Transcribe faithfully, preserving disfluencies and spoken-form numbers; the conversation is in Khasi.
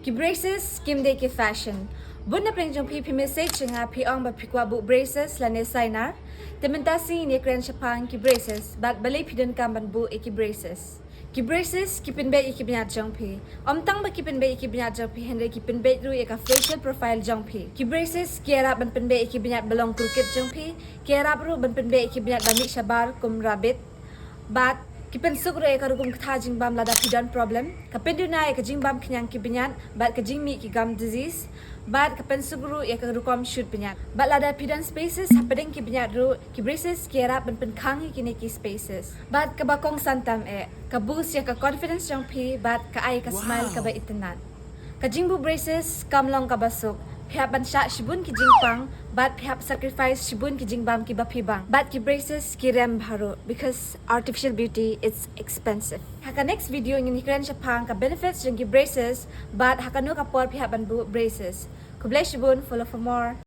Ki braces kim dei ki fashion. Bun na pdeng jong phi phi message sha nga phi ong ba phi kwah buh braces lane sainar. Te mynta sngi ngin ïakren shaphang ki braces bad balei phi donkam ban buh ïa ki braces. Ki braces ki pynbeit ïa ki bniat jong phi. Ym tang ba ki pynbeit ïa ki bniat jong phi hynrei ki pynbeit ruh ïa ka facial profile jong phi. Ki braces ki ïarap ban pynbeit ïa ki bniat ba long crooked jong phi. Ki ïarap ruh ban pynbeit ïa ki bniat ba mih shabar kum rabbit. Bad ki pynsuk ruh ïa ka rukom ktha jingbam lada phi don problem. Ka pynduna ïa ka jingbam khñiang ki bniat bad ka jingmih ki gum disease. Bad ka pynsuk ruh ïa ka rukom shut bniat. Bad lada phi don spaces hapdeng ki bniat ruh, ki braces ki ïarap ban pynkhang ïa kine ki spaces. Bad kaba kongsan tam eh, ka boost ïa ka confidence jong phi bad ka ai ka smile kaba itynnad. Ka jingbuh braces kam long kaba suk. Phi hap ban shah shibun ki jingpang bad phi hap sacrifice shibun ki jingbam kiba phi bang. Bad ki braces ki rem bha ruh because artificial beauty it's expensive. Ha ka next video ngin ïakren shaphang ka benefits jong ki braces bad ha kano ka por phi hap ban buh braces. Khublei shibun, follow for more.